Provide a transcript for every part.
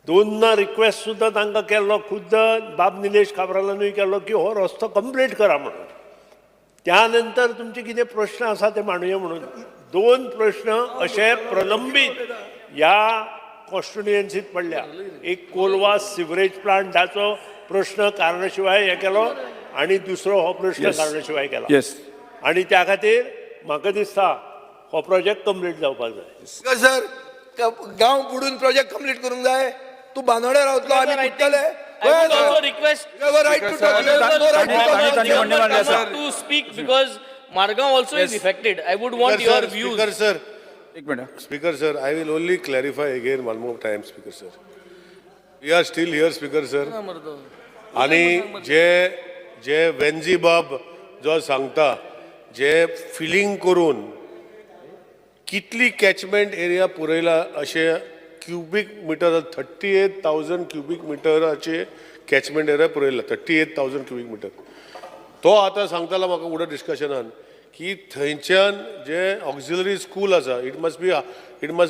दोनदा रिक्वेस्ट सुद्दां तांकां केल्लो, खुद्द बाब निलेश काब्रालानूय केल्लो की हो रस्तो कंप्लीट करा म्हणून. त्या नंतर तुमचे कितें प्रश्न आसा ते मांडुया म्हणून. दोन प्रश्न अशे प्रलंबीत ह्या कॉन्स्टिट्युएन्सीत पडल्या. एक कोलवा सिवरेज प्लांटाचो प्रश्न कारणा शिवाय हे केलो आणि दुसरो हो प्रश्न कारणा शिवाय केला. आणि त्या खातीर म्हाका दिसता हो प्रोजेक्ट कंप्लीट जावपाक जाय. सर, गांव बुडून प्रोजेक्ट कंप्लीट करूंक जाय. तूं बांदोड्या रावतलो, आमी बुडटले. I would also request right to तांणी म्हणणें मांडलें आसा. to speak because Margao also is affected. I would want Speaker your sir, views. Speaker sir, एक minute. Speaker sir, I will only clarify again one more time, Speaker sir. We are still here, Speaker sir. आणि जे जे वेन्जी बाब जो सांगता, जे filling करून कितली catchment area पुरयला अशें cubic meter, 38,000 cubic मिटराचे catchment area पुरयला, 38,000 cubic meter. तो आतां सांगतालो म्हाका फुडें डिस्कशनान की थंयच्यान जे ऑक्झिलरी स्कूल आसा, it must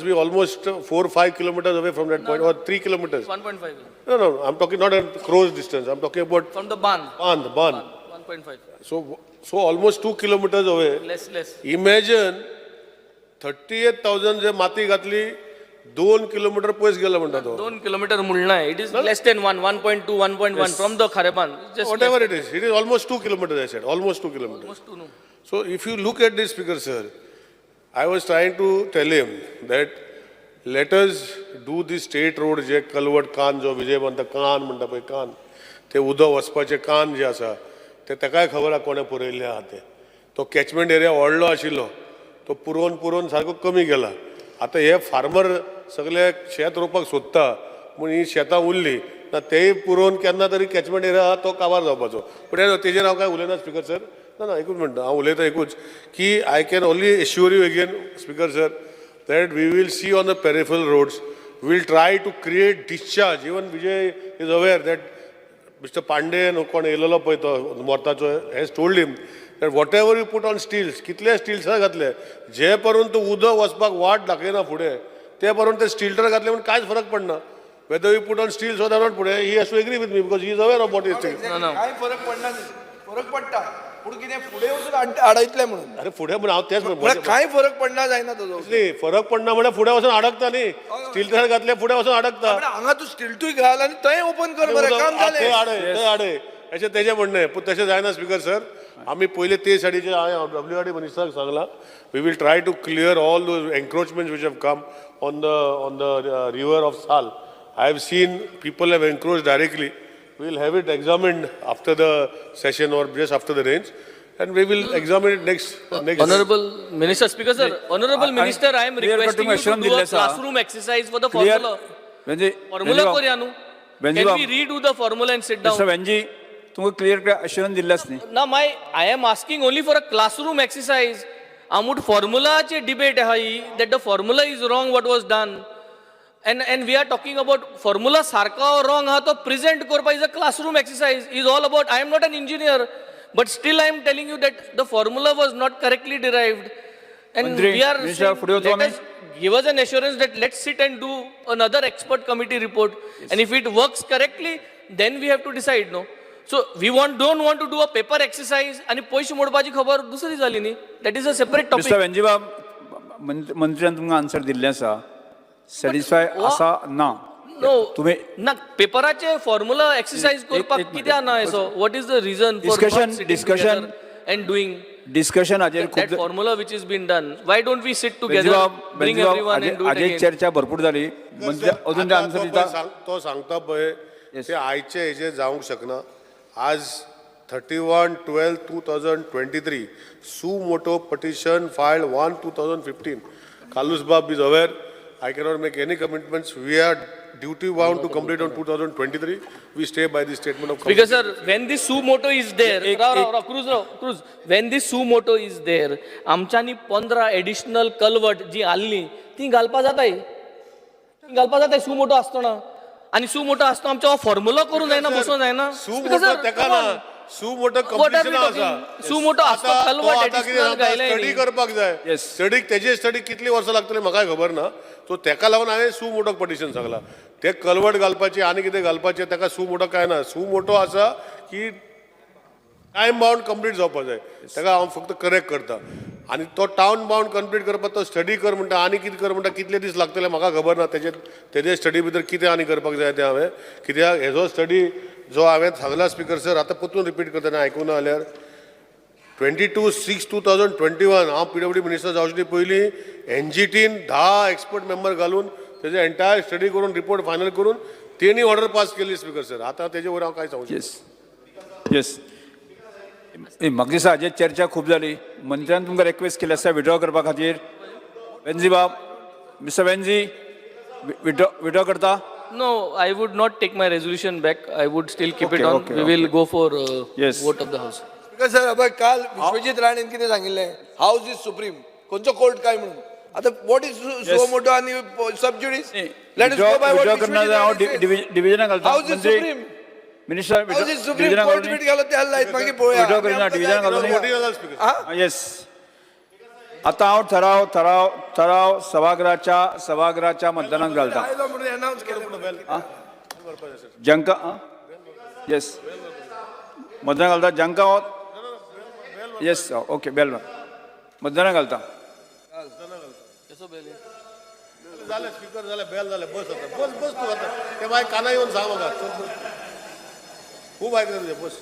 be almost 4-5 kilometers away from that point or 3 kilometers. 1.5. No, I'm talking not at crow's distance. I'm talking about From the ban. Band, band. 1.5. So almost 2 kilometers away. Less, less. Imagine 38,000 जे माती घातली, 2 kilometre पयस गेलो म्हणटा तो. 2 kilometre म्हणना. It is less than 1, 1.2, 1.1 from the Kharebandh. Just Whatever less it is, it is almost 2 kilometers, I said, almost 2 kilometers. Almost 2, no. So if you look at this, Speaker sir, I was trying to tell him that let us do the state road J culvert कान जो विजय म्हणटा, कान म्हणटा पळय, कान, ते उदक वचपाचे कान जे आसा ते ताकाय खबर आहा कोणें पुरयल्लें आहा तें. तो कॅचमेंट एरिया व्हडलो आशिल्लो, तो पुरोवन पुरोवन सारको कमी केला. आतां हे फार्मर सगळे शेत रोवपाक सोदता म्हूण ही शेतां उरली ना, तेय पुरोवन केन्ना तरी कॅचमेंट एरिया आहा तो काबार जावपाचो. पूण तेजेर हांव कांय उलयना, स्पिकर सर. ना ना, एकूच म्हणटा हांव, उलयता एकूच की I can only assure you again, Speaker sir, that we will see on the peripheral roads, we will try to create discharge. Even Vijay is aware that Mr. Pandey न्हू कोण येयलेलो पळय तो मोर्ताचो has told him that whatever you put on stilts, कितले स्टिल्सां घातले, जे पर्यंत उदक वचपाक वाट दाखयना फुडें, ते पर्यंत ते स्टिल्टर घातले म्हूण कांयच फरक पडना, whether you put on stilts or not. फुडें he has to agree with me because he is aware of what is. कांय फरक पडना न्ही. फरक पडटा, पूण कितें, फुडें वचून आडयतले म्हणून. अरे, फुडें म्हण हांव तेच म्हळ्यार कांय फरक पडना, जायना ताजो. न्ही, फरक पडना म्हळ्यार फुडें वचून अडकता न्ही. स्टिल्टर घातले, फुडें वचून अडकता. म्हळ्यार हांगा तूं स्टिल्टूय घाल आनी थंय ओपन कर, बरें काम थंय जालें. आडय, थंय आडय अशें तेजें म्हणणें. पूण तशें जायना, स्पीकर सर. आमी पयले ते सायडीचे, हांवें डब्ल्यू आर डी मिनिस्टराक सांगलां, we will try to clear all those encroachments which have come on the river of Sal. I have seen people have encroach directly. We will have it examined after the session or just after the rains and we will examine it next. Honorable Minister, Speaker sir, Honorable Minister, I am clear cut requesting you to assurance do a दिल्लें आसा. Classroom exercise for the Clear. formula. Venzy. Formula करूया न्हू. Venzy Can बाब. We redo the formula and sit down? Mister Venzy, तुमकां clear assurance दिल्लें आसा न्ही? ना, I am asking only for a classroom exercise. आमूट फॉर्मुलाचे डिबेट आहा ही, that the formula is wrong, what was done, and we are talking about formula सारको रॉंग आहा तो प्रेझेंट करपा is a classroom exercise is all about. I am not an engineer, but still I am telling you that the formula was not correctly derived and मंत्री, we are Minister, फुडें वचो आमी? Give us an assurance that let's sit and do another expert committee report, and if it works correctly, then we have to decide, no? So we want don't want to do a paper exercise आणि पयशे मोडपाची खबर दुसरी जाली न्ही. That is a separate mister topic. वेंजीबाब, मंत्र्यान तुमकां answer दिल्लें आसा, सॅटिस्फाय आसा ना? नो. तुमी ना, पेपराचे फॉर्म्युला एक्सरसाइज करपाक एक मिनिट. कित्याक ना असो? What is the reason for Discussion- and doing discussion हाजेर that खूब formula which is been done? Why don't we sit together, वेंजीबाब, bring वेंजीबाब, everyone and do it हाजेर again? चर्चा भरपूर जाली. मंत्री अजून ते आता आन्सर तो दिता. पळय तो सांगता पळय, ते आयचे हेजे जावंक शकना. आज 31/12/2023, suo motu petition filed 1/2015. Carlos Bab is aware. I cannot make any commitments. We are duty bound to complete on 2023. We stay by the statement of Because sir, when this suo motu is there, Rao Rao Rao, cruise Rao, cruise. When this suo motu is there, आमच्यांनी 15 additional culvert जी आहली ती घालपा जाताय, ती घालपा जाताय suo motu आसतना. आनी सुओ मोटो आसतना आमचो फॉर्मुला करूं जायना, बसूं जायना? सु मोटो तेका ना, सु मोटो What are we completion आसा. Talking? Suo motu आसता, कलवट additional घायले स्टडी न्ही. करपाक जाय. स्टडीक, तेजे स्टडी कितली वर्सां लागतली म्हाकाय खबर ना. सो तेका लागून हांवें सु मोटो पटिशन सांगला. ते कलवट घालपाचे आनी कितें घालपाचें ताका सू मोटो काय ना. सू मोटो आसा की टायम बाउंड कंप्लीट जावपा जाय, ताका हांव फक्त करेक्ट करता. आनी तो टावन बाउंड कंप्लीट करपाक तो स्टडी कर म्हणटा आनी कितें कर म्हणटा, कितले दीस लागतले म्हाका खबर ना. तेजे तेजे स्टडी भितर कितें आनी करपाक जाय तें हांवें, कित्याक हेजो स्टडी जो हांवें सांगला स्पिकर सर, आतां परतून रिपीट करता आनी आयकूना जाल्यार 22/6/2021 हांव पीडब्ल्यूडी मिनिस्टर जावचे पयलीं एनजीटीन 10 एक्सपर्ट मेंबर घालून तेजे एंटायर स्टडी करून रिपोर्ट फायनल करून तेणी ऑर्डर पास केली स्पिकर सर. आतां तेजे वयर हांव कांय सांगू शकना. येस येस, म्हाका दिसता हाजेर चर्चा खूब जाली. मंत्र्यान तुमकां रिक्वेस्ट केली आसा विड्रॉ करपा खातीर. वेन्झी बाब, मिस्टर वेन्झी, विड्रॉ करता? No, I would not take my resolution back. I would still keep Okay, it on. okay, We will go for Yes. vote of the house. Speaker sir, अबय काल विश्वजीत राणेन कितें सांगिल्लें, हावज is supreme, खंयचो court काय म्हणून. आतां what is suo motu आनी sub judice? Let us go by withdraw what करना जाल्यार हांव डिविजना घालता. House is supreme, minister, house is supreme, डिविजना court beat घालत ते लायत मागीर पळोवया. Withdraw करिना, डिविजना घालून Voting घाल स्पिकर. येस, आतां हांव ठराव ठराव ठराव सभागृहाच्या सभागृहाच्या मतदानात घालता. आयलो म्हणून अनाउन्स केलें. जांकां, येस, मतदान घालता जांकां हो, येस, ओके, बेल मतदाना घालता. जालें स्पिकर, जालें, बेल जालें, बस आतां, बस बस तूं आतां ते मागीर काना येवन सांग म्हाका. चल बस, खूब आयकलें तुजें, बस.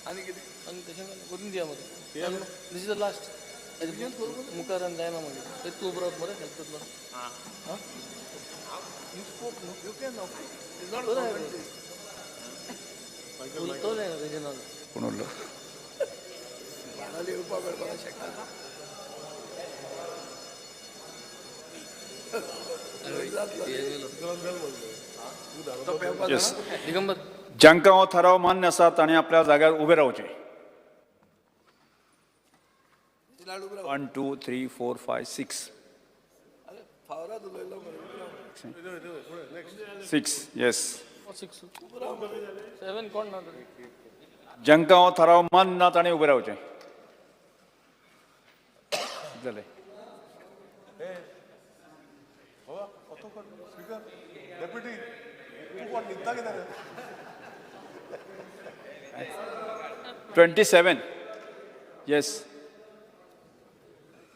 आनी कितें? आनी तशें करून दिया मरे. This is the last. मुखार आनी जायना मागीर. ते तूं उबो रावत मरे हेल्प करतलो. You spoke, no? You can, okay. It's not government. उलतो जायना तेजें नांव. कोण उरलो? बाणावले येवपाक मेळपाक शकता. येस. दिगंबर. जांकां हो थाराव मान्य आसा ताणें आपल्या जाग्यार उबें रावचें. 1 2 3 4 5 6 6, 6, yes. 7 कोण ना तरी. जांकां हो थाराव मान्य ना ताणें उबें रावचें. जालें. स्पिकर, डेप्युटी, तूं कोण न्हिदता कितें रे? 27, येस.